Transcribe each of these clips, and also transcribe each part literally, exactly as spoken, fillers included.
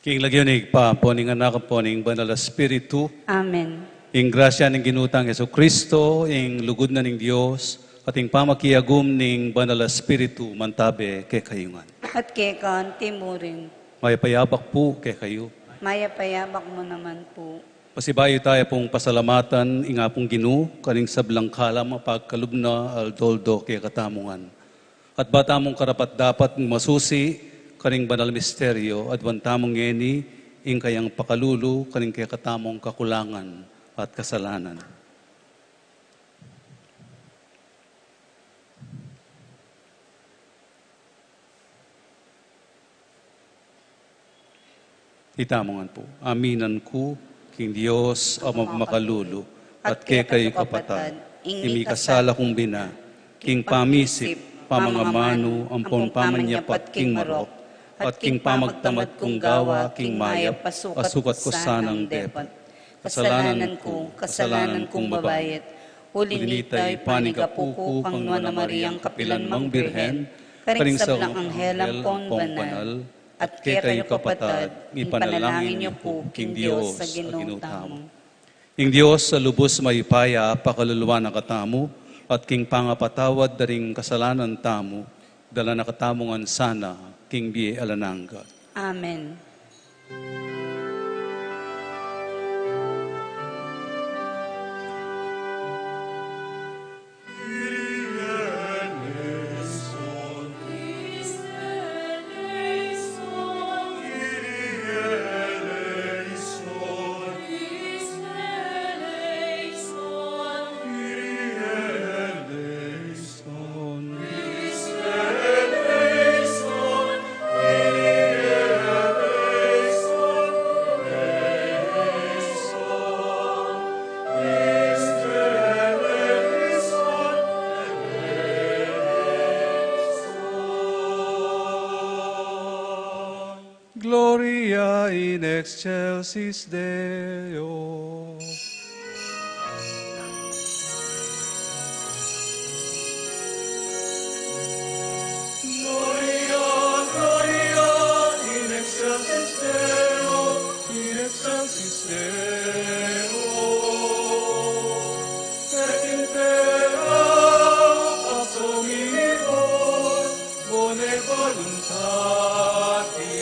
King lagyu ning Ibpa, ampo ning Anak, ampo ning Banal a Espiritu. Amen. Ing grasya ning Ginu tang Jesucristo, ing lugud na ning Dios, at ing pamakiagum ning Banal a Espiritu, mantabe kekayu ngan. At keka anti mu rin. Mayap a yabak pu kekayu. Mayap a yabak mu naman pu. Pasibayu taya pung pasalamatan ing Apung Ginu, karing sablang kalam a pagkalub na aldo-aldo kekatamu ngan. At ba tamung karapat-dapat masusi karing banal misteryo, aduan tamu ngeni ing kayang pakalulu karing kekatamung kakulangan at kasalanan. Itamu ngan pu. Aminan ku king Dios a mapamakalulu, at kekayu kapatad, ing mikasala kung bina, king pamisip, pamangamanu, ampon pamanyapat king marok, at king pamagtamad kung gawa king mayap, a sukat ku sanang depat. Kasalanan ku, kasalanan kung babayet. Uli nita, ipanigapu ku kang Nuan a Mariang kapilan mang Birhen, karing sablang anghel ampon banal, at kekayu kapatad, ipanalangin yu pu king Dios a Ginu tamu. Ing Dios a lubus mayupaya pakaluluan na katamu, at king pangapatawad da ring kasalanan tamu, dala na katamu ngan sana king bie alang angga. Amen. Gloria in excelsis Deo. Gloria, Gloria in excelsis Deo, in excelsis Deo, et in terra pax hominibus bonae voluntatis.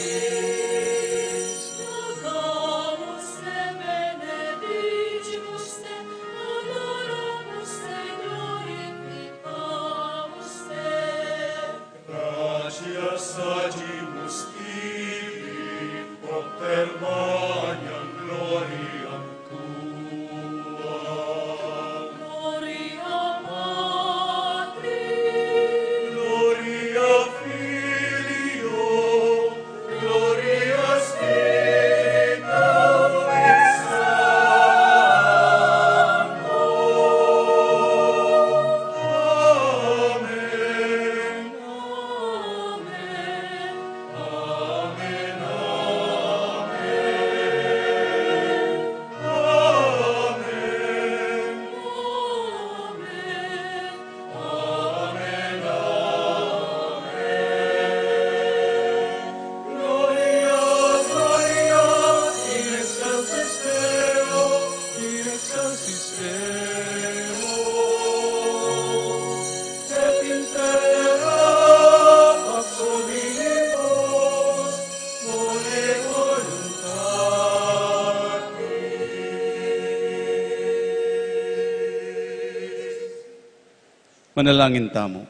Laudamus te, benedicimus te, adoramus te, glorificamus te. Gratias agimus tibi, propter magnam gloriam tuam. Gloria Patri, Gloria Filio, Gloria Spiritu Sancto. Amen. Amen. Amen. Amen. Amen. Amen, amen. Gloria, Gloria in excelsis Deo, in excelsis Deo, et in terra pax hominibus bonae voluntatis. Manalangin tamu.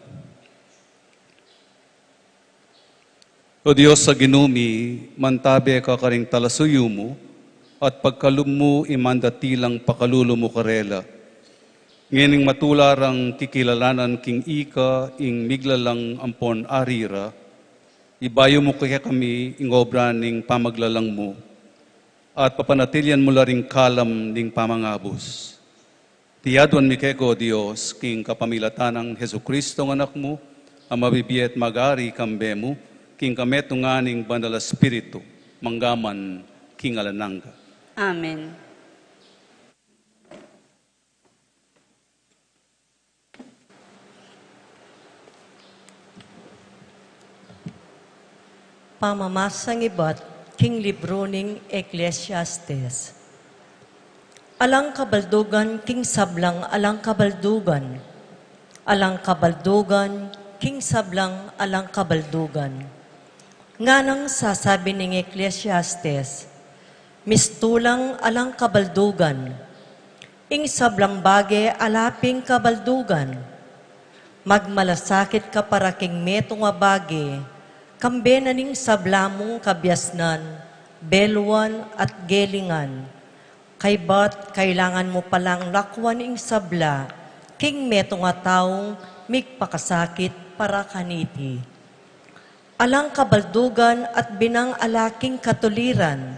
O Dios a Ginu mi, mantabe ka karing talasuyu mu, at pagkalub mu ing mandatilang pakalulu mu karela. Ngening matula rang kikilalanan king ika ing miglalang ampon ari ra, ibayu mu kekami ing obra ning pamaglalang mu, at papanatilian mu la ring kalam ning pamangabus. Iti aduan mi keka, O Dios, king kapamilatan nang Jesucristo a Anak mu, a mabibie at mag-ari kambe mu, king kametungan ning Banal a Espiritu, mangga man king alang angga. Amen. Pamamasang ibat King libru ning Ecclesiastes. Alang kabaldugan king sablang alang kabaldugan. Alang kabaldugan king sablang alang kabaldugan. Nganang sasabi ning Ecclesiastes, mistulang alang kabaldugan. Ing sablang bage ala ping kabaldugan. Magmalasakit ka para king metung a bage, kambe na ning sabla mung kabiasnan, beluan at gelingan. Kaybat kailangan mu palang lakwan ing sabla king metung a taung migpakasakit para kaniti. Alang kabaldugan at binang ala king katuliran.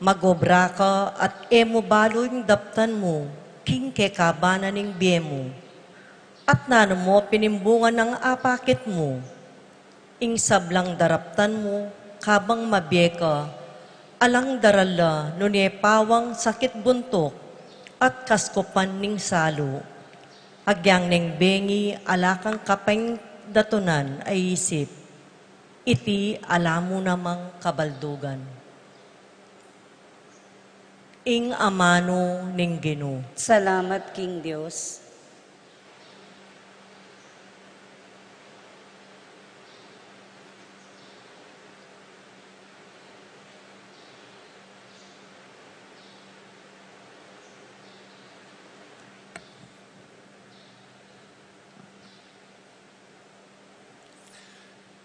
Magobra ka at e mu balu ing daptan mu king kekabanan ning bie mu. At nanu mu pinimbungan ing apakit mu? Ing sablang daraptan mu kabang mabie ka, alang daral la nune pawang sakit buntuk at kaskupan ning salu. Agyang neng bengi ala kang kapindatunan a isip. Iti ala mu namang kabaldugan. Ing amanu ning Ginu. Salamat king Dios.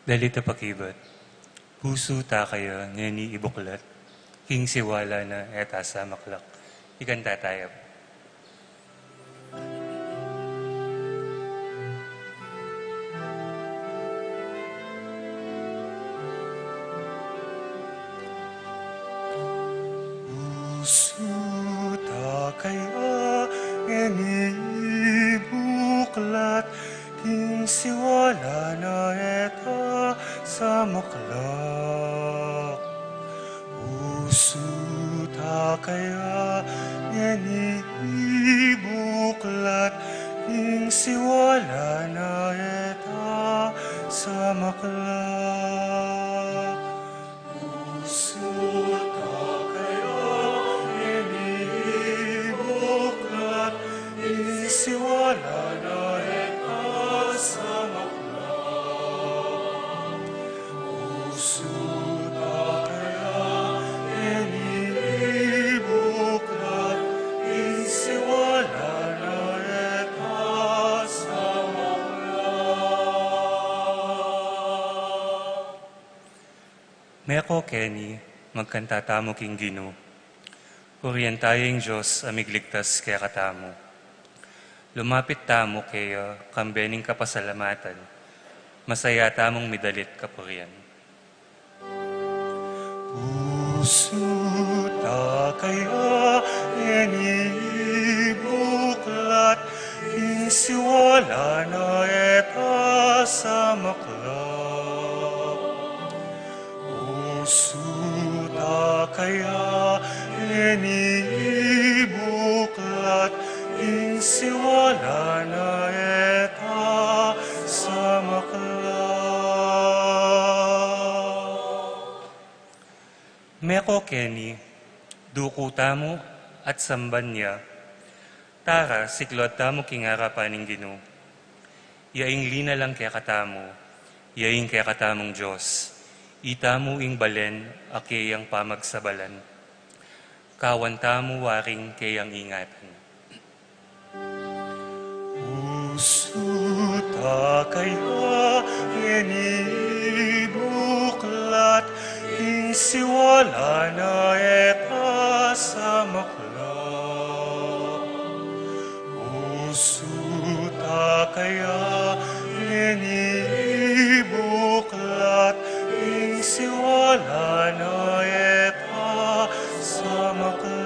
Dalit a pakibat. Pusu ta kaya ngeni ibuklat, king siwala na e ta samaklak. Ikanta taya. Pusu ta kaya ngeni ibuklat, king siwala na e ta samaklak. Pusu ta kaya ngeni ibuklat, king siwala na e ta samaklak. Pusu ta kaya ngeni ibuklat, king siwala na e ta samaklak. Pusu ta kaya ngeni ibuklat, king siwala na e ta samaklak. Meko keni, magkanta tamu king Ginu. Purian taya ing Dios a migligtas kekatamu. Lumapit tamu keya kambe ning kapasalamatan. Masaya tamung midalit kapurian. Pusu ta kaya ngeni ibuklat, king siwala na e ta samaklak. Pusu ta kaya ngeni ibuklat, king siwala na e ta samaklak. Meko keni, duku tamu at samban ya. Tara, siklaud tamu king arapan ning Ginu. Ya ing linalang kekatamu, ya ing kekatamung Dios. Itamu ing balen a keyang pamagsabalan. Kawan tamu waring keyang ingatan. Pusu ta kaya ngeni ibuklat, king siwala na e ta samaklak. Pusu ta kaya ngeni ibuklat, king siwala na e ta samaklak.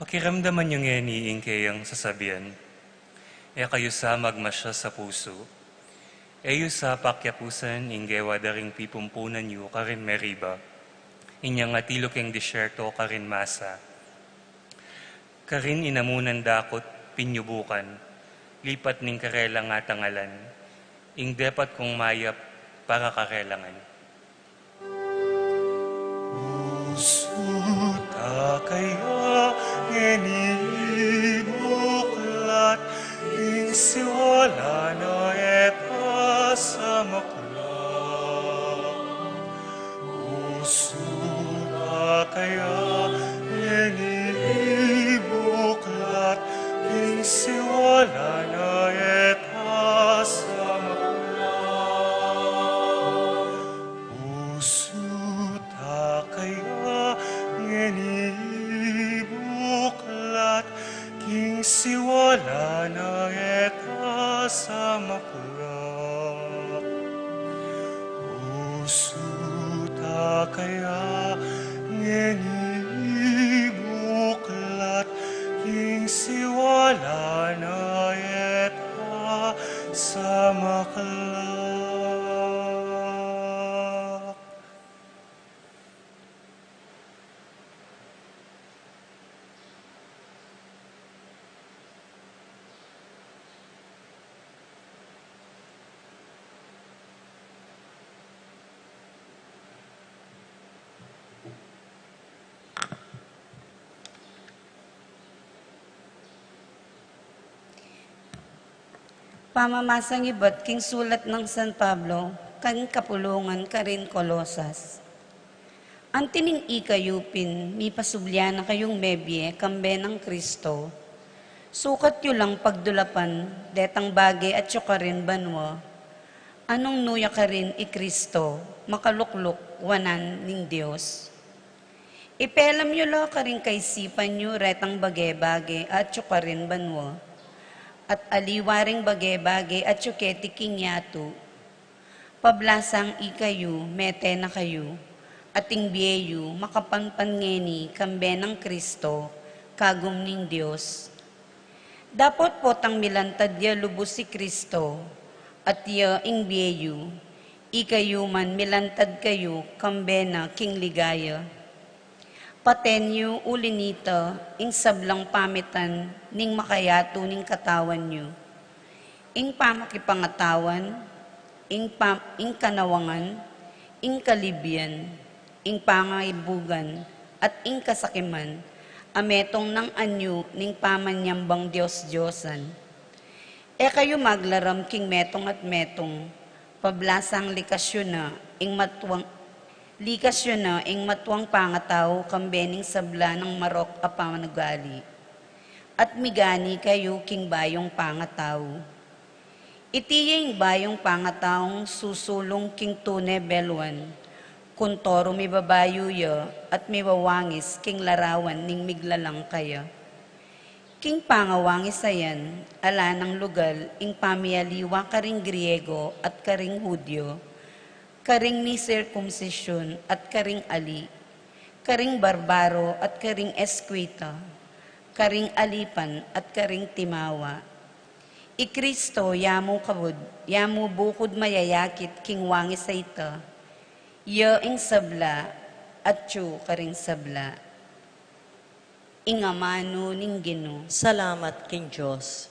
Pakiramdaman yu ngeni ing keyang sasabian. E kayu sa magmasya sa pusu. E yu sa pakyapusan ing gewa da ring pipumpunan yu karin Meriba, inyang atilu keng disyerto karin Masa. Karin inamunan dakut pinyubukan, lipat ning karelang atangalan, Ing depat kung mayap para karela ngan. Usuta kaya ngeni ibuklat ing siwala na e ta samakla. Usuta kaya ngeni ibuklat ing siwala na e ta samakla. Usuta kaya ngeni ibuklat ing siwala na e ta samakla. Usuta kaya ngeni ibuklat ing siwala na e ta samakla. Pamamasang ibat king sulat nang San Pablo kang kapulungan karing Colosas. Anti ning ikayu pin, mipasubli na kayung mebie kambe nang Kristo. Sukat yu lang pagdulapan detang bage atyu karin banua, anung nu ya karin i Kristo, makalukluk wanan ning Dios. Ipelam yu la karing kaisipan yu retang bage-bage atyu karin banua, at aliwa ring bage-bage atyu keti king yatu. Pablasang ikayu, mete na kayu, at ing bie yu makapanpan ngeni kambe nang Kristo, kagum ning Dios. Dapot potang milantad ya lubus i Kristo, at ya ing bie yu, ikayu man milantad kayu kambe na king ligaya. Paten yu uli nita ing sablang pamitan ning makayatu ning katawan yu, ing pamakipangatawan, ing pa-, ing kanawangan, ing kalibian, ing pangaibugan, at ing kasakiman, a metung nang anyu ning pamanyambang dios-diosan. E kayu maglaram king metung at metung, pablasang likas yu na ing matuang, likas yu na ing matuang pangatau kambe ning sabla nang marok a panugali. At migani kayu king bayung pangatau. Iti ya ing bayung pangataung susulung king tune beluan, kuntoru mibabayu ya at miwawangis king larawan ning miglalang kaya. King pangawangis a yan, ala nang lugal ing pamialiwa karing Griego at karing Judio, karing misirkumsisyun at karing ali, karing barbaro at karing eskwita, karing alipan at karing timawa. I Kristo, ya mu kabud, ya mu bukud mayayakit king wangis a ita, ya ing sabla, atyu karing sabla. Ing amanu ning Ginu. Salamat king Dios.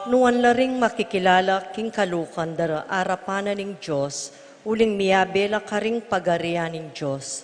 Nuan la ring makikilala king kalukan da ra arapan na ning Dios, uling miyabe la karing pagarian ning Dios.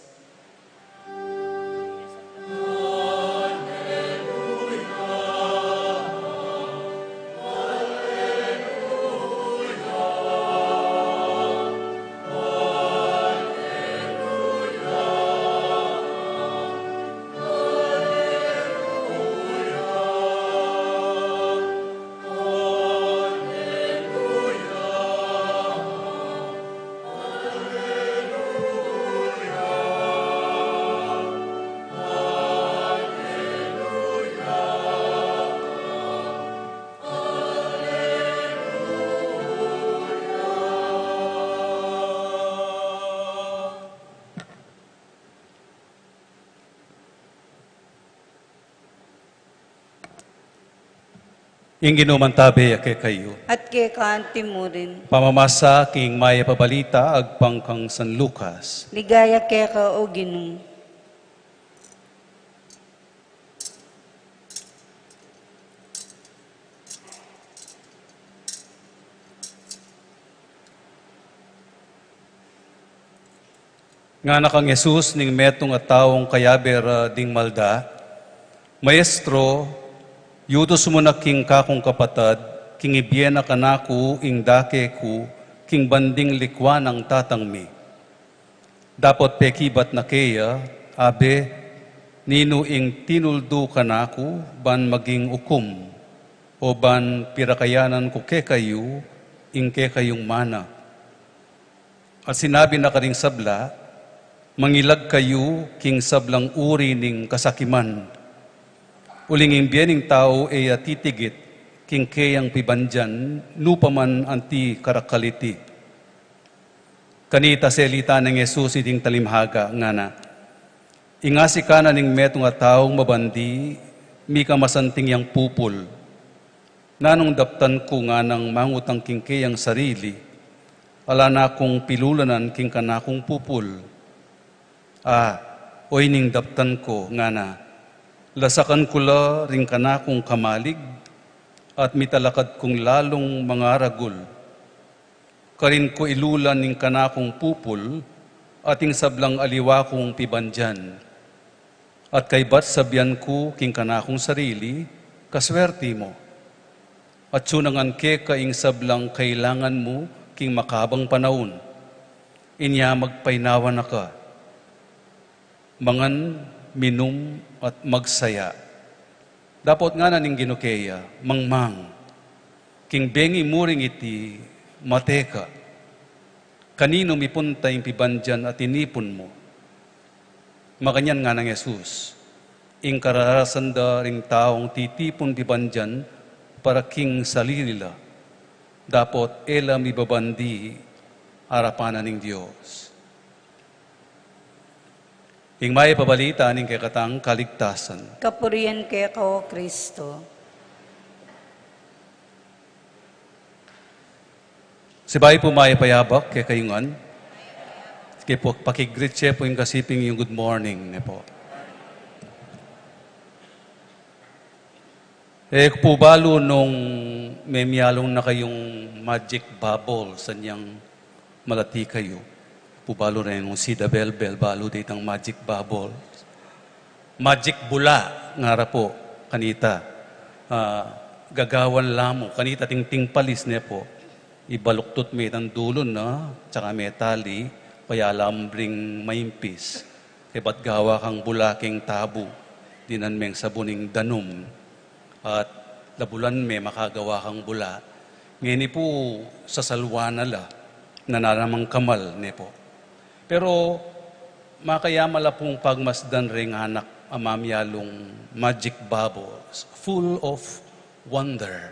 Ing Ginu mantabe ya kekayu. At keka antimurin. Pamamasa king Mayap a Balita agpang kang San Lucas. Ligaya keka, O Ginu. Ngana kang Jesus ning metung a taung kayabe ra ding malda, "Maestro, yutus mu na king kakung kapatad king ibie na kanaku ing dake ku king banding likwa nang tatang mi." Dapot pekibat na keya, "Abe, ninu ing tinuldu kanaku ban maging ukum, o ban pirakayanan ku kekayu ing kekayung mana?" At sinabi na karing sabla, "Mangilag kayu king sablang uri ning kasakiman. Uling ing bie ning tau e ya titigit king keyang pibandian, nu pa man anti karakal iti." Kanita selita nang Jesus iting talimhaga, ngana, "Ing asikanan ning metung a taung mabandi, mika masanting yang pupul. Nanung daptan ku nganang mangutang king keyang sarili, ala na kung pilulanan king kanakung pupul? A, oyni ing daptan ku," ngana, "lasakan ku la ring kanakung kamalig, at mitalakad kung lalung mangaragul. Karin ku ilulan ing kanakung pupul, at ing sablang aliwa kung pibandian. At kaybat sabian ku king kanakung sarili, 'Kaswerti mu. Atyu na ngan keka ing sablang kailangan mu king makabang panaun.' Inya magpainawa na ka. Mangan, minum, at magsaya." Dapot ngana ning Ginu keya, "Mangmang, king bengi mu ring iti, mate ka. Kaninu mipunta ing pibandian a tinipun mu?" Makanyan ngana nang Jesus, "Ing kararasan da ring taung titipun pibandian para king sarili la, dapot e la mibabandi arapan na ning Dios." Ing Mayap a Balita ning kekatang kaligtasan. Kapurian keka, O Kristo. Sibayu pu mayap a yabak kekayu ngan. Ke pu, pakigreet ye pu ing kasiping yung good morning, ne pu. E ku pu balu nung memialung na kayung Magic Bubble, sanyang malati kayu. E ku pu balu reng nung Sida Belbel, balu de itang Magic Bubble. Magic bula, ngara pu kanita. A, gagawan la mu, kanita tingting palis, ne pu. Ibaluktut me itang dulu na, tsaka metali, kaya lambu ring maimpis. Kaybat gawa kang bula king tabu, dinan meng sabun ing danum, at labulan me makagawa kang bula. Ngeni pu sasalwa na la, nananamang kamal, ne pu. Pero makayamala pung pagmasdan reng anak a mamialung Magic Bubbles, full of wonder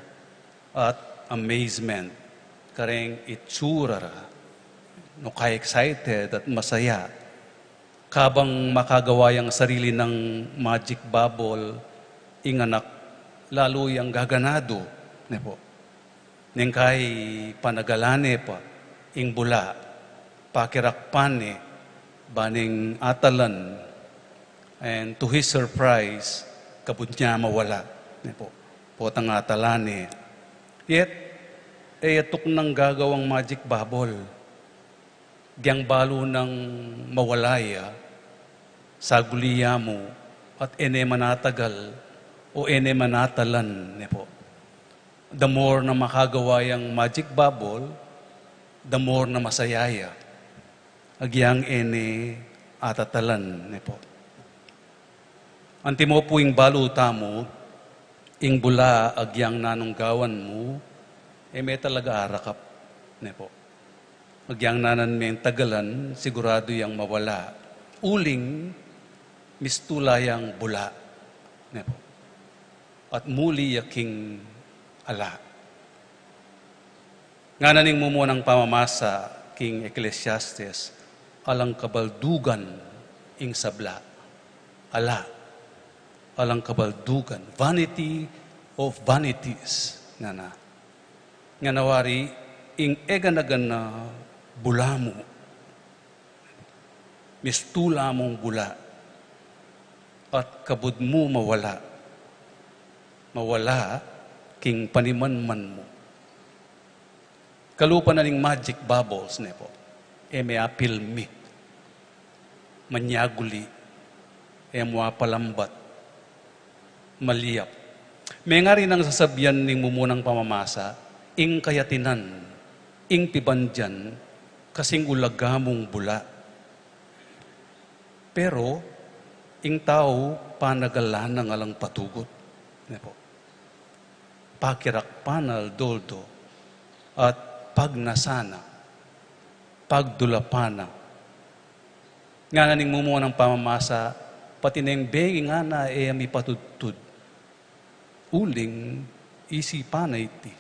at amazement kareng itsura ra, no, ka-excited at masaya. Kabang makagawa yang sarili nang Magic Bubble ing anak, lalu yang gaganadu, ne pu. Neng kai panagalan ne pa ing bula, pakirakpan ne, ba neng atalan, and to his surprise, kabud ne mawala, ne pu. Potang atalan ne. Yet, e ya tuknang gagawang Magic Bubble. Agyang balu nang mawala ya, saguli ya mu, at e ne manatagal, o e ne manatalan, ne pu. The more na makagawa yang Magic Bubble, the more na masaya ya. Agyang e ne atatalan, ne pu. Antimo pu ing balu tamu, ing bula agyang nanung gawan mu, e me talaga arakap, ne pu. Agyang nanan meng tagalan, siguradu yang mawala. Uling, mistula yang bula, ne pu. At muli ya king ala. Ngana ning mumuang pamamasa king Ecclesiastes, alang kabaldugan ing sabla. Ala. Alang kabaldugan. Vanity of vanities. Ngana. Ngana wari, ing eganagan na bula mu, mistula mung bula, at kabud mu mawala, mawala king panimanman mu. Kalupa na ning magic bubbles, ne po. E me apilmi, manyaguli, e mu apalambat, maliyap. Mengari nang sasabian ning mumunang pamamasa, ing kayatinan, ing pibandian, kasing ulaga mung bula. Pero, ing tau panagalan na nga lang patugut, ne po. Pakirakpan na aldo-aldo, at pagnasa na, pagdulapan na. Ngana ning mumunang pamamasa, pati neng bengi ngana e mipatudtud. Uling isipan na iti.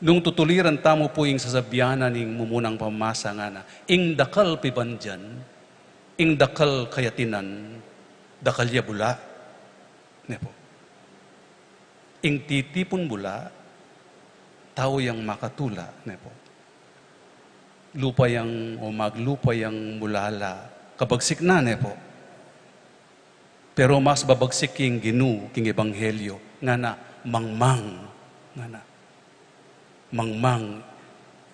Nung tutuliran tamu pu ing sasabian na ning mumunang pamamasa ngana, ing dakal pibandian, ing dakal kayatinan, dakal ya bula. Ne po. Ing titipun bula, tau yang makatula, ne po. Lupa yang o maglupa yang mulala, kabagsik na, ne po. Pero mas babagsik king Ginu, king Ebanghelyo, ngana, mangmang, ngana. Mangmang,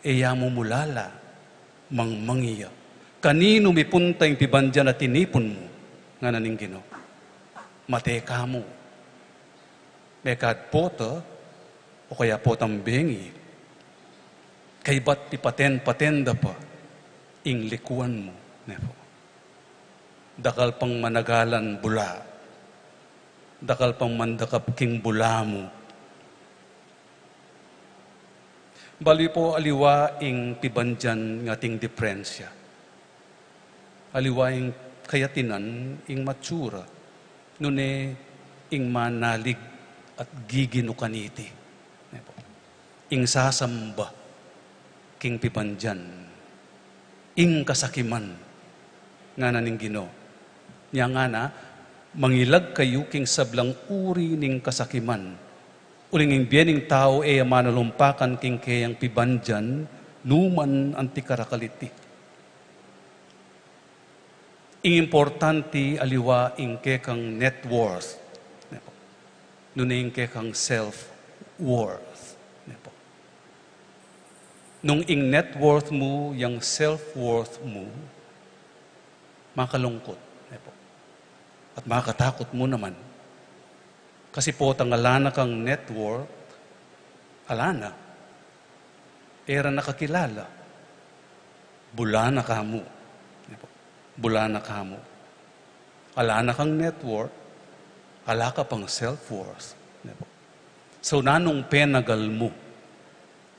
e ya mu mulala, mangmang ya. Kaninu mipunta ing pibandian a tinipun mu? Ngana ning Ginu. Mate ka mu. Mekad pota, o kaya potang bengi. Kaybat pipaten-paten da pa ing likuan mu, ne po. Dakal pang managalan bula. Dakal pang mandakap king bula mu. Bali po aliwa ing pibandian nga ating diperensya. Aliwa ing kayatinan, ing matsura, nune ing manalig at giginu kaniti. Ne po. Ing sasamba king pibandian, ing kasakiman, ngana ning Ginu. Nya ngana, mangilag kayu king sablang uri ning kasakiman. Uling ing bie ning tau e ya manalumpakan king keyang pibandian, numan anti karakal iti. Ing importante aliwa ing kekang net worth, ne po. Nune ing kekang self-worth, ne po. Nung ing net worth mu, yang self-worth mu, makalungkut, ne po. At makatakut mu naman. Kasi potang ala na kang net worth, ala na. E ra na kakilala. Bula na ka mu. Ne po. Bula na ka mu. Ala na kang net worth, ala ka pang self-worth. Ne po. So, nanung penagal mu?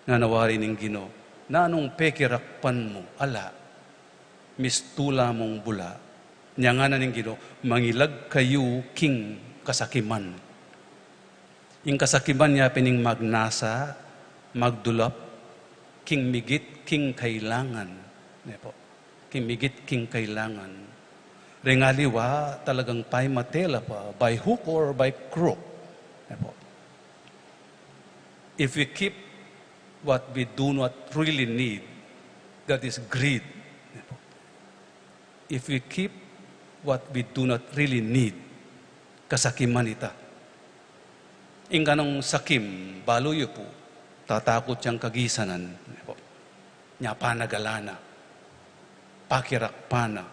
Ngana wari ning Ginu, nanung pekirakpan mu? Ala. Mistula mung bula. Nya ngana ning Ginu, mangilag kayu king kasakiman. Ing kasakiman ya pin ing magnasa, magdulap, king migit king kailangan. Ne po. King migit king kailangan. Ring aliwa, talagang paimatela pa, by hook or by crook. Ne po. If we keep what we do not really need, that is greed. Ne po. If we keep what we do not really need, kasakiman ita. Ing kanung sakim, balu yu pu, tatakut yang kagisanan. Ne po. Nya panagalan na, pakirakpan na,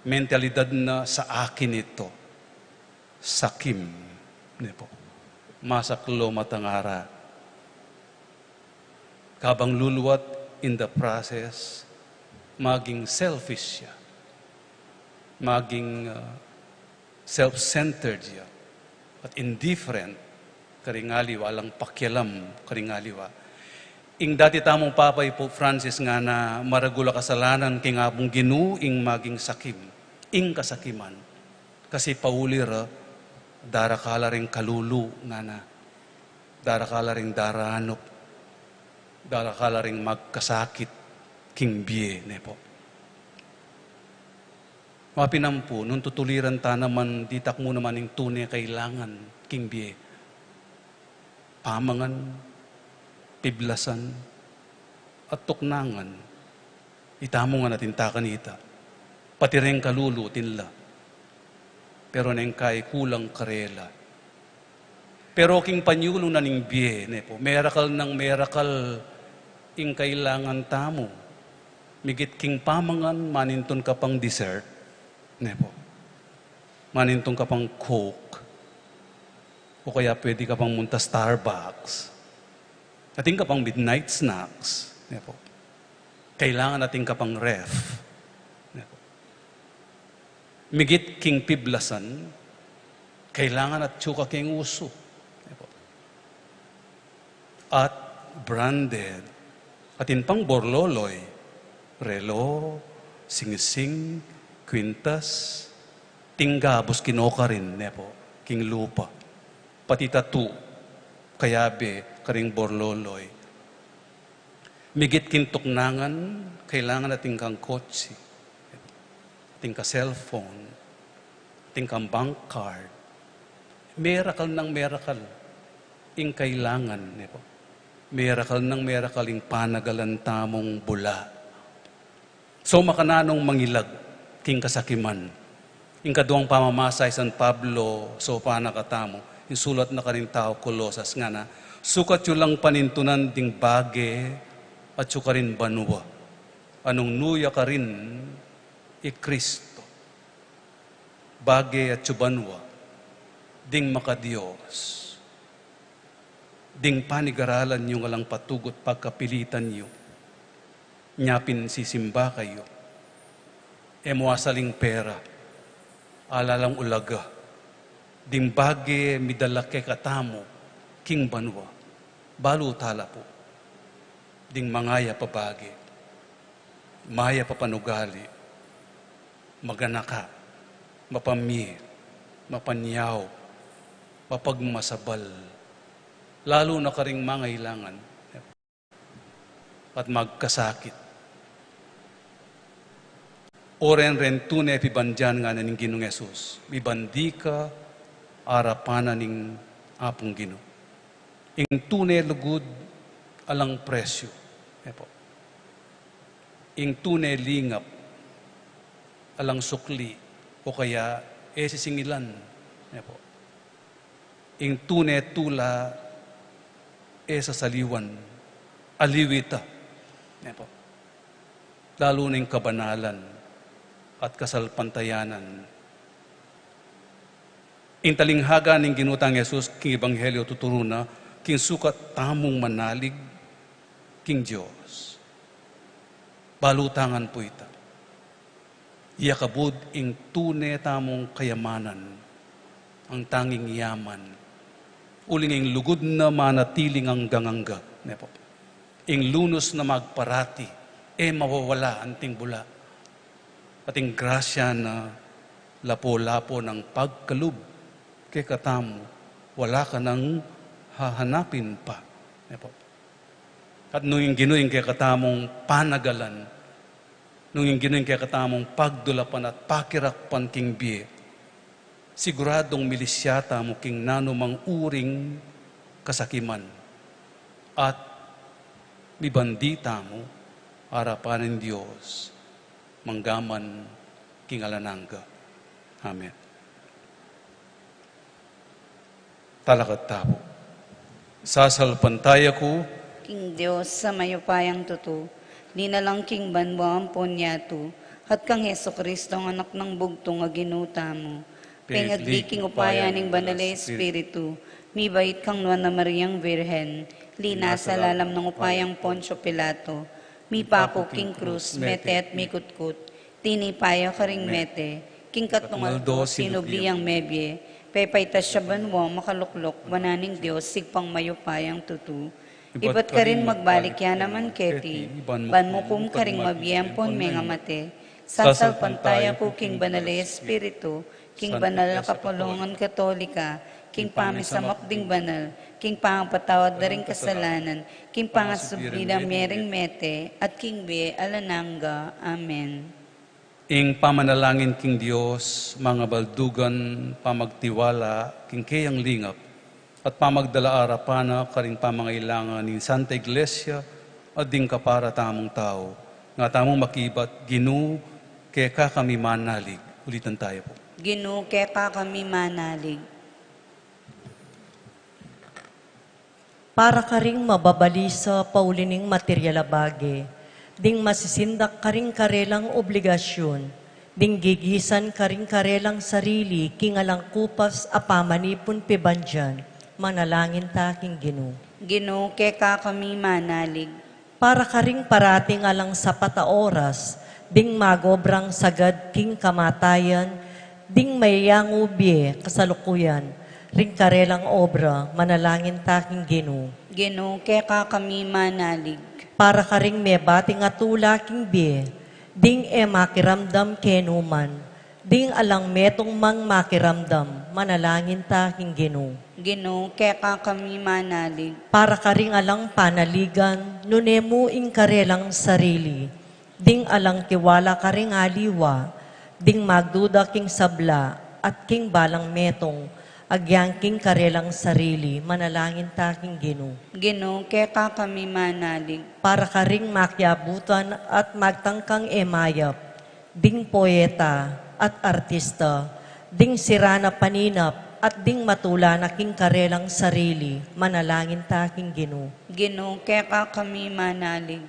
mentalidad na sa akin ito, sakim, ne po. Masaklo matangara. Kabang luluat in the process, maging selfish ya. Maging, uh, self-centered ya. At indifferent karing aliwa, alang pakialam karing aliwa. Ing dati tamung papa i Pope Francis ngana maragul a kasalanan king Apung Ginu ing maging sakim, ing kasakiman. Kasi pauli ra, darakal la ring kalulu, ngana. Darakal la ring daranup. Darakal la ring magkasakit king bie, ne po. Mapinampu, nung tutuliran ta naman, ditak mu naman ing tune kailangan king bie. pamangan, piblasan, at tuknangan. Itamu ngan atin ta kanita, pati reng kalulu atin la. Pero neng kai kulang karela. Pero king panyulu na ning bie, ne po, merakal nang merakal ing kailangan tamu. Migit king pamangan, manintun ka pang dessert, ne po. Manintun ka pang Coke. O kaya pwede ka pang munta Starbucks. Atin ka pang midnight snacks, ne po. Kailangan atin ka pang ref, ne po. Migit king piblasan, kailangan atyu ka king usu, ne po. At branded, atin pang borloloy, relo, singsing, kwintas, tingga bus kinokarin, ne po, king lupa. Pati tatu, kayabe, karing borloloy. Migit king tuknangan, kailangan atin kang kotse, atin ka cellphone, atin kang bank card. Merakal nang merakal ing kailangan, ne po. Merakal nang merakal ing panagalan tamung bula. So, makananung mangilag king kasakiman. Ing kaduang pamamasa i San Pablo, so pana katamu, ing sulat na karing tau Colosas ngana, sukat yu lang panintunan ding bage atyu karin banua, a nung nu ya karin i Kristo. Bage atyu banua, ding makadios, ding panigaralan yu alang patugut pagkapilitan yu. Nya pin sisimba kayu. E mu asaling pera, ala lang ulaga, ding bage midala kekatamu king banua. Balu tala pu, ding mangayap a bage, mayap a panugali, maganaka, mapamie, mapanyaup, mapagmasabal, lalu na karing mangailangan at magkasakit. O ren, ren tune pibandian ngana ning Ginung Jesus, mibandi ka arapan na ning Apung Ginu. Ing tune lugud alang presyu, e po. Ing tune lingap alang sukli o kaya e sisingilan, e po. Ing tune tula e sasaliwan, aliw ita, e po. Lalu na ing kabanalan at kasalpantayanan. Ing talinghaga ning Ginu tang Jesus king Ebanghelyo tuturu na king sukat tamung manalig king Dios. Balu ta ngan pu ita. Iya kabud ing tune tamung kayamanan, ing tanging yaman. Uling ing lugud na manatiling anggang-angga, ne po. Ing lunus na magparati, e mawawala anting bula. At ing grasya na lapu-lapu nang pagkalub kekatamu, wala ka nang hahanapin pa, ne po. At nung ing Ginu ing kekatamung panagalan, nung ing Ginu ing kekatamung pagdulapan at pakirakpan king bie, siguradung milisya tamu king nanumang uring kasakiman, at mibandi tamu arapan ning Dios manggaman king alang angga. Amen. Talakad tamu pu. Sasalpantaya ku king Dios a mayupayang tutu, linalang king banua ampon yatu, at kang Jesucristo, a Anak nang bugtung a Ginu tamu, pengagli king upaya ning Banal a Espiritu, mibait kang Nuan a Mariang Birhen, linasa lalam nang upayang Poncio Pilato, mipaku king krus, mete at mikutkut, tinipa ya karing mete, king katlung aldo sinubli yang mebie, pepaitas ya banua makaluklok wanan ning Dios Ibpang mayupayang tutu. Ibat karin magbalik ya naman keti, ban mukum karing mabie ampon mengamate. Sasalpantaya ku king Banal a Espiritu, king banal a kapulungan Katolika, king pamisamak ding banal, king pangapatawad da ring kasalanan, king pangasubli da mie ring mete, at king bie alang angga. Amen. Ing pamanalangin king Dios, mangabaldugan pamagtiwala king keyang lingap, at pamagdala arapan na karing pamangailangan ning Santa Iglesia at ding kapara tamung tau. Nga tamung makibat, Ginu, keka kami manalig. Ulitan tayo po. Ginu, keka kami manalig. Para karing mababalisa pauli ning material a bage, ding masisindak karing karelang obligasyun, ding gigisan karing karelang sarili king alang kupas a pamanipun pibandian, manalangin ta king Ginu. Ginu, keka kami manalig. Para karing parating alang sapat a oras, ding magobrang sagad king kamatayan, ding mayangu bie kasalukuyan, ring karelang obra, manalangin ta king Ginu. Ginu, keka kami manalig. Para karing mebating a tula king bie, ding e makiramdam kenu man, ding alang metung mang makiramdam, manalangin ta king Ginu. Ginu, keka kami manalig. Para karing alang panaligan, nune mu ing karelang sarili, ding alang tiwala karing aliwa, ding magduda king sabla, at king balang metung, agyang king karelang sarili, manalangin ta king Ginu. Ginu, keka kami manalig. Para karing makiabutan at magtangkang e mayap, ding poeta at artista, ding sira na paninap at ding matula na king karelang sarili, manalangin ta king Ginu. Ginu, keka kami manalig.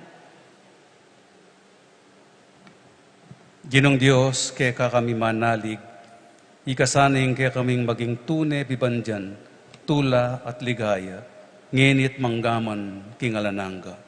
Ginung Dios, keka kami manalig, ika sana ing kekaming maging tune pibandian, tula at ligaya, ngeni at manggaman king alang angga.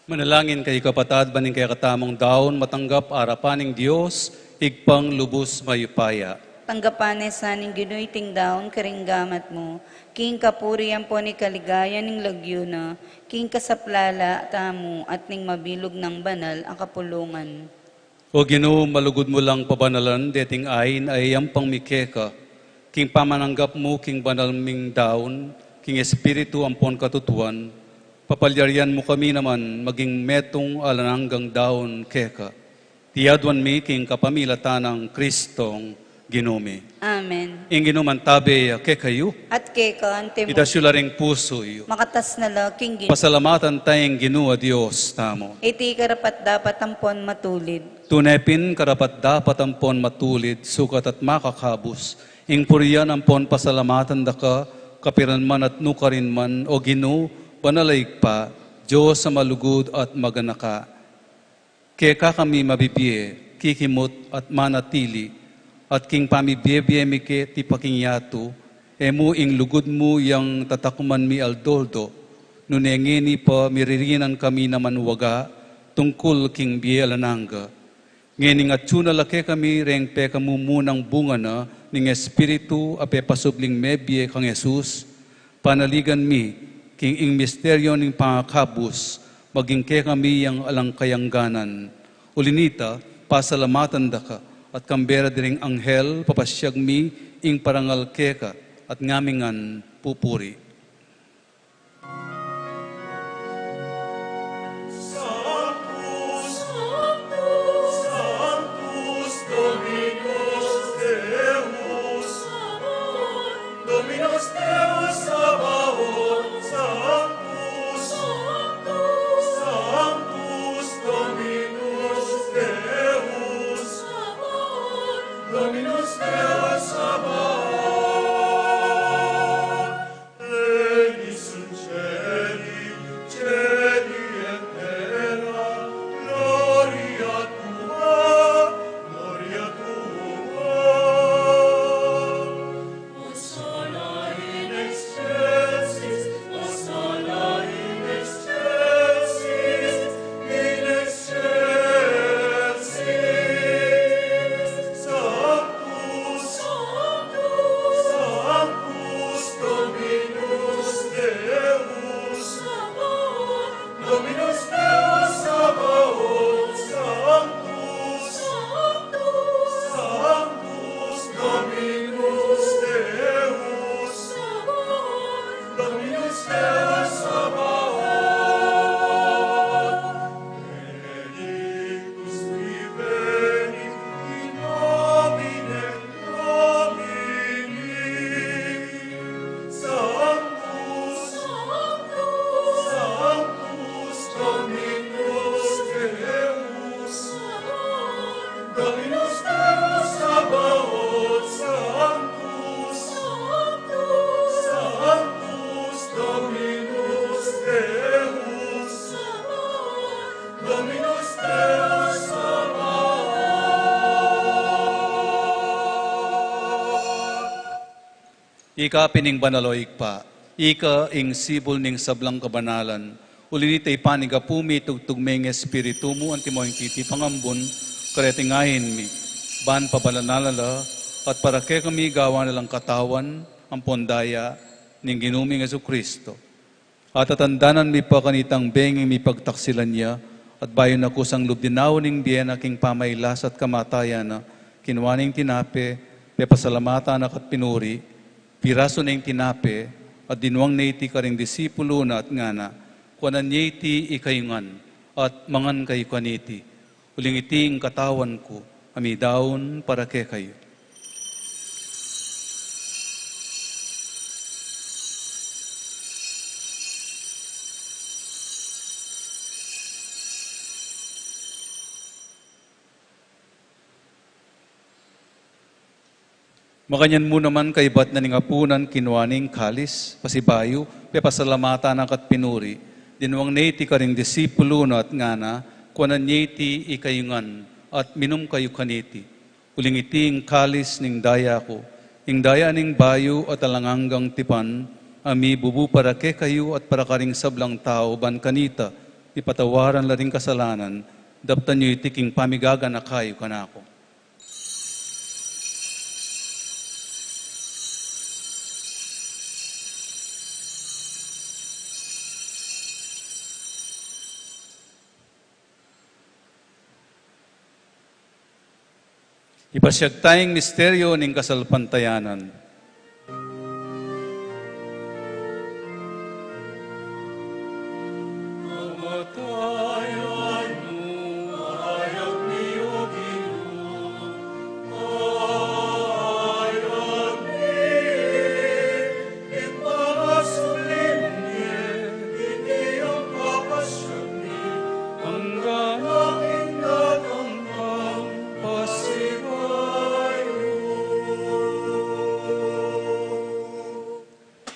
Manalangin kayu, kapatad, ban ing kekatamung daun matanggap arapan ning Dios, Ibpang lubus mayupaya. Tanggapan na sa ning Ginu iting daun karing gamat mu, king kapurian ampon ing kaligayan ning lagyu na, king kasaplalan tamu at ning mabilug nang banal a kapulungan. O Ginu, malugud mu lang pabanalan deting ain a iyampang mi keka, king pamananggap mu king banal ming daun, king espiritu ampon katutuan, papalyarian mu kami naman maging metung alang anggang daun keka. Iti aduan mi king kapamilatan nang Kristong Ginu mi. Amen. Ing Ginu mantabe ya kekayu. At keka mu rin. Itas yu la ring pusu yu. Makatas na la king Ginu. Pasalamatan taya ing Ginu a Dios tamu. Iti karapat-dapat ampon matulid. Tune pin karapat-dapat ampon matulid, sukat at makakabus, ing purian ampon pasalamatan da ka, kapilan man at nukarin man, O Ginu, banal a Ibpa, Dios a malugud at maganaka. Keka kami mabibie, kikimut at manatili, at king pamibie-bie mi keti pa king yatu, e mu ing lugud mu yang tatakman mi aldo-aldo, nune ngeni pa miririnan kami naman waga tungkul king bie alang angga. Ngening atyu na la kekami reng pekamumunang bunga na ning Espiritu a pepasubling mebie kang Jesus, panaligan mi, king ing misteryo ning pangakabus, maging kekami yang alang kayangganan. Uli nita, pasalamatan da ka, at kambe ra ding anghel, papasyag mi ing parangal keka, at ngami ngan pupuri. Sanctus, Sanctus, Sanctus Dominus Deus, Dominus Deus Sabaoth, Sanctus, Sanctus Dominus Deus, Dominus Deus Sabaoth. Pleni sunt caeli, caeli et terra, gloria tua, gloria tua. Hosanna in excelsis, Hosanna in excelsis, in excelsis. Sanctus, Sanctus, Sanctus Dominus Deus, Dominus Deus Sabaoth, Sanctus, Sanctus Dominus Deus, Dominus Deus Sabaoth. Benedictus qui venit in nomine Domini. Sanctus, Sanctus Dominus Deus, Dominus Deus Sabaoth, Sanctus, Sanctus Dominus Deus, Dominus Deus Sabaoth. Ika pin ing banal, o Ibpa, ika ing sibul ning sablang kabanalan. Uli nita, ipanyawad mu ing tugtug ming Espiritu mu antimo king keti pang ambun, kareting ain mi, ban pabanalan na la, at para kekami gawan na lang katawan ampon daya ning Ginu ming Jesucristo. At tatandanan mi pa kanitang bengi mi pagtaksilan ya, at bayu na kusang lub dinaun ing bie na king pamailas at kamatayan na, kinua ne ing tinape, pepasalamatan na ka't pinuri, pirasu ne ing tinape, at dinwang ne iti karing disipulu na at ngana, kuanan ye iti ikayu ngan, at mangan kayu kaniti. Uling iti ing katawan ku, a midaun para kekayu. Makanyan mu naman kaibat na ning apunan, kinua ne ing kalis, pasibayu, pepasalamatan na ka't pinuri, dinwang ne iti karing disipulu na at ngana, kuanan ye iti ikayu ngan, at minum kayu kaniti. Uling iti ing kalis ning daya ku, ing daya ning bayu at alang anggang tipan, a mibubu para kekayu at para karing sablang tau ban kanita, Ipatawaran la ring kasalanan, daptan yu iti king pamigaganaka yu kanaku. Ipasiag taya ing misteryo ning kasalpantayanan.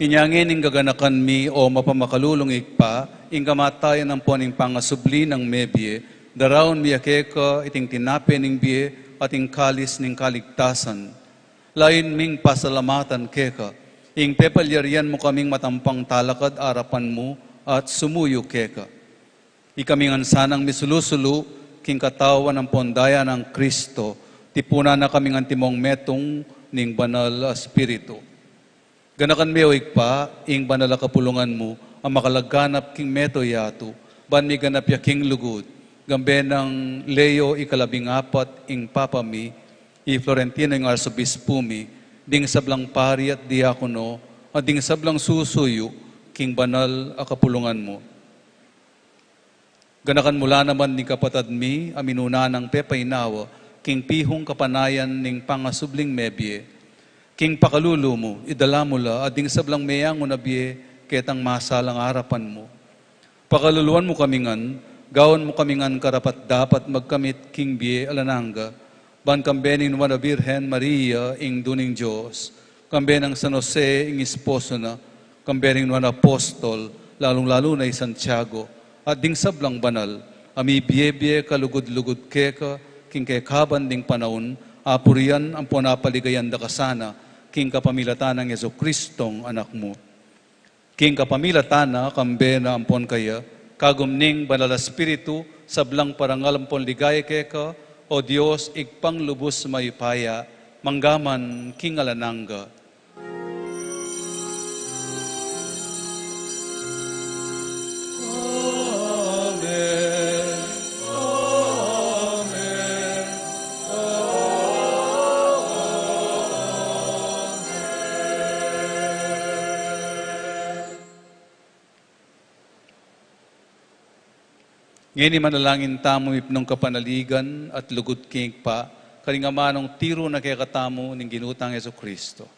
Inya ngeni ing gaganakan mi, o mapamakalulung Ibpa, ing kamatayan ampon ing pangasubli nang mebie, daraun mi ya keka iting tinape ning bie at ing kalis ning kaligtasan. Layun ming pasalamatan keka ing pepalyarian mu kaming matampang talakad arapan mu at sumuyu keka. Ikami ngan sanang misulu-sulu king katawan ampon daya nang Kristo, tipunan na kami ngan timong metung ning Banal a Espiritu. Ganakan me, o Ibpa, ing banal a kapulungan mu a makalaganap king mabilug a yatu, ban miganap ya king lugud, kambe nang Leo ikalabing apat ing Papa mi, i Florentino ing Arsobispu mi, ding sablang pari at diakono, at ding sablang susuyu king banal a kapulungan mu. Ganakan mu la naman ding kapatad mi a minuna nang pepainawa king pihung kapanayan ning pangasubling mebie. King pakalulu mu, idala mu la at ding sablang meyangu na bie ketang masalang arapan mu. Pakaluluan mu kami ngan, gawan mu kami ngan karapat-dapat magkamit king bie alang angga, ban kambe ning Nuan a Birhen Maria, Indu ning Dios, kambe nang San Jose ing esposo na, kambe ring nuan a apostol, lalung-lalu na i Santiago, at ding sablang banal a mibie-bie kalugud-lugud keka king kekaban ding panaun, apurian ampon apaligayan da ka sana king kapamilatan nang Jesucristong Anak mu. King kapamilatan na, kambe na ampon kaya, kagum ning Banal a Espiritu, sablang parangal ampon ligaya keka, o Dios, Ibpang lubus mayupaya, mangga man king alang angga. Amen. Amen. Amen. Ngeni manalangin tamu mipnung kapanaligan at lugud king Ibpa, karing amanung tiru na kekatamu ning Ginu tang Jesucristo.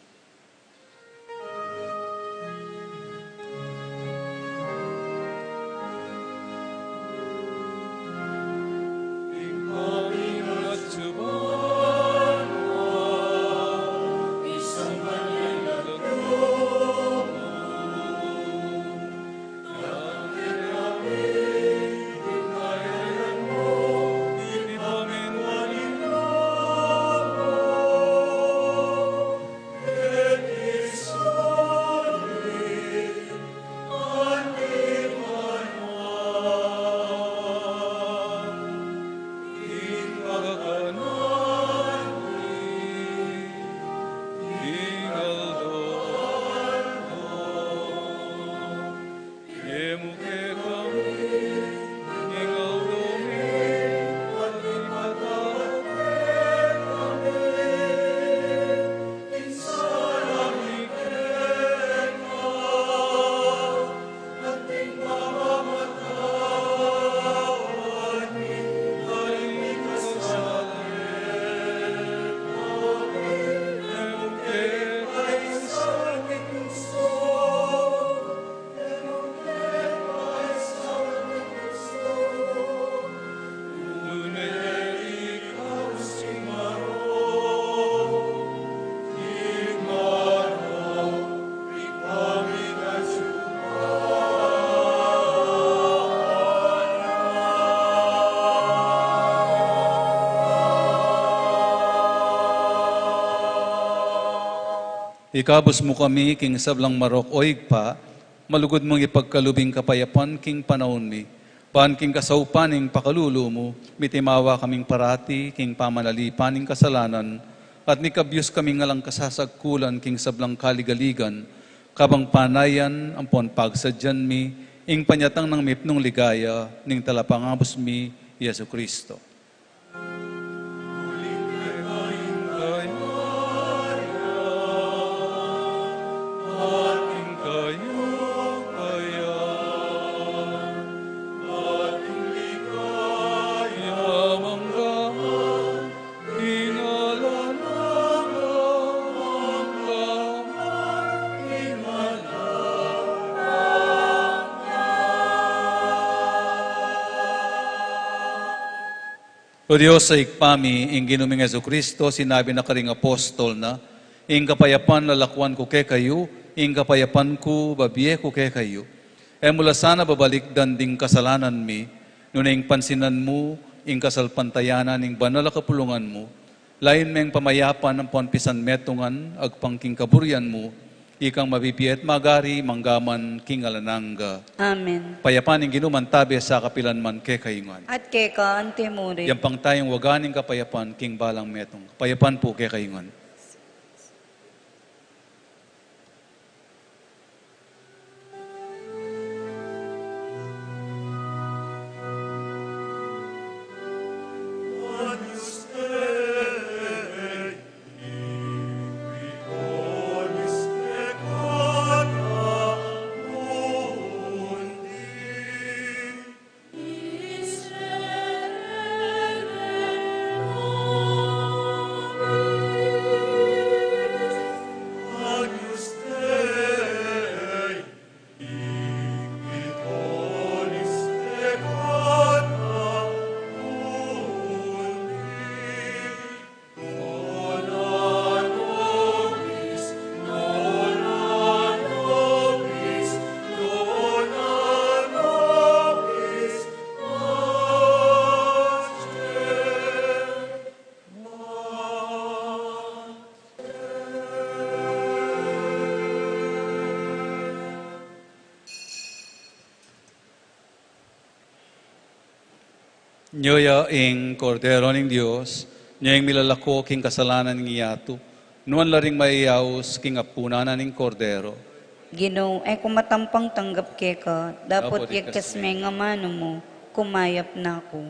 Ikabus mu kami king sablang marok, o Ibpa, malugud mung ipagkalub ing kapayapan king panaun mi. Ban king kasaupan ning pakalulu mu, mitimawa kaming parati king pamanalipan ning kasalanan, at mikabyus kaming alang kasasagkulan king sablang kaligaligan, kabang panayan ampon pagsadyan mi ing panyatang nang mipnung ligaya ning Talapangabus mi, Jesu Cristo. O Dios, a Ibpa mi, ing Ginu ming Jesucristo, sinabi na karing apostol na, "Ing kapayapan lalakuan ku kekayu, ing kapayapan ku babie ku kekayu." E mu la sana babalikdan ding kasalanan mi, nune ing pansinan mu ing kasalpantayanan ning banal a kapulungan mu, layun meng pamayapan ampon pisanmetungan agpang king kaburian mu, ikang mabibie at magari mangga man king alang angga. Amen. Kapayapan ning Ginu mantabe sa kapilan man kekayu ngan. At keka antimurin. Yampang tayung waga ning kapayapan king balang metung. Kapayapan pu kekayu ngan. Nyo ya ing Kordero ning Dios, nyo ing milalako king kasalanan ning yatu, nuan la ring mayayaus king apunan na ning Kordero. Ginu, e ku matampang tanggap keka, dapot yagkas me ing amanu mu, kumayap na ku.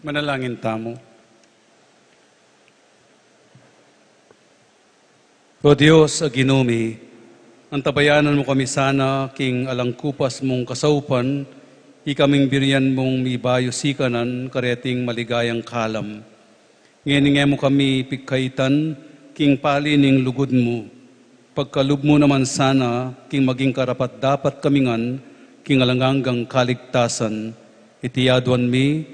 Manalangin tamu. O Dios a Ginu mi, antabayanan mu kami sana king alang kupas mung kasaupan, ikaming burian mung mibayu sikanan kareting maligayang kalam. Ngeni nge mu kami pigkaitan king pali ning lugud mu. Pagkalub mu naman sana king maging karapat-dapat kami ngan king alang anggang kaligtasan. Iti aduan mi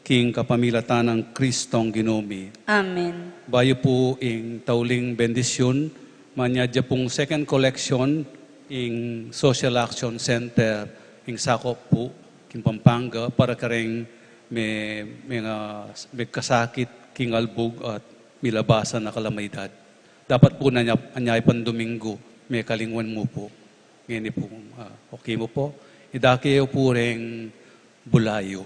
king kapamilatan nang Kristong Ginu mi. Amen. Bayu pu ing tauling bendisyun, manyadya pung second collection ing Social Action Center, ing sakop pu king Pampanga, para kareng me-, me-, ah, megkasakit king albug at milabasan a kalamidad. Dapat pu na anya, anya pang Domingo, mekalingwan mu pu. Ngeni pu, ah, okay mu pu. Idake yu pu reng bulayu.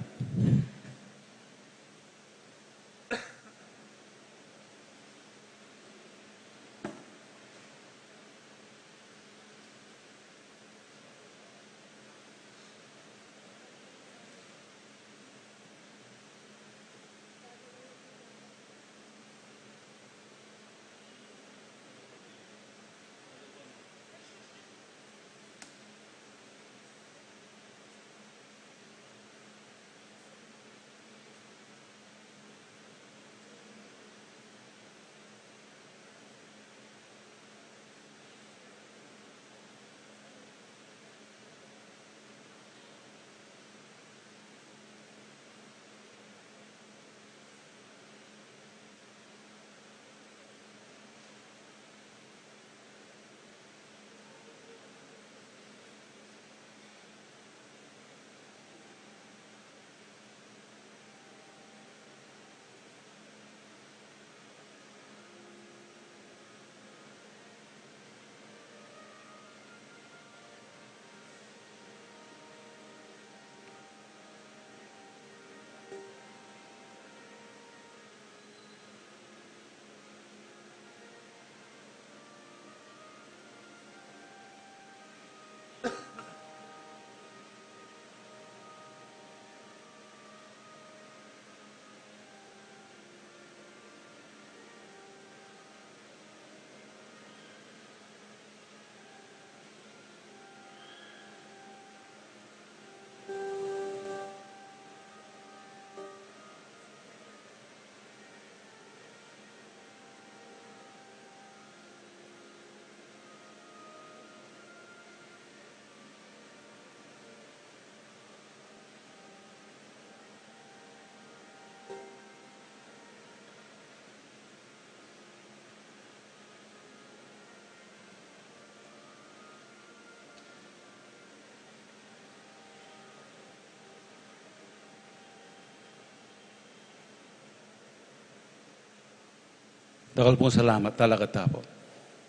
Dakal pung salamat, talakad ta pu.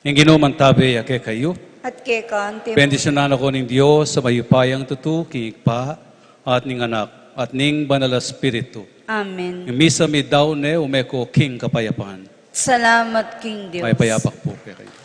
Ing Ginu mantabe ya kekayu. At keka naman. Bendisyunan na kayu ning Dios a mayupayang tutu, king Ibpa, at ning Anak, at ning Banal a Espiritu. Amen. Ing misa mi daun ne, ume ko king kapayapan. Salamat king Dios. Mayap a abak pu kekayu.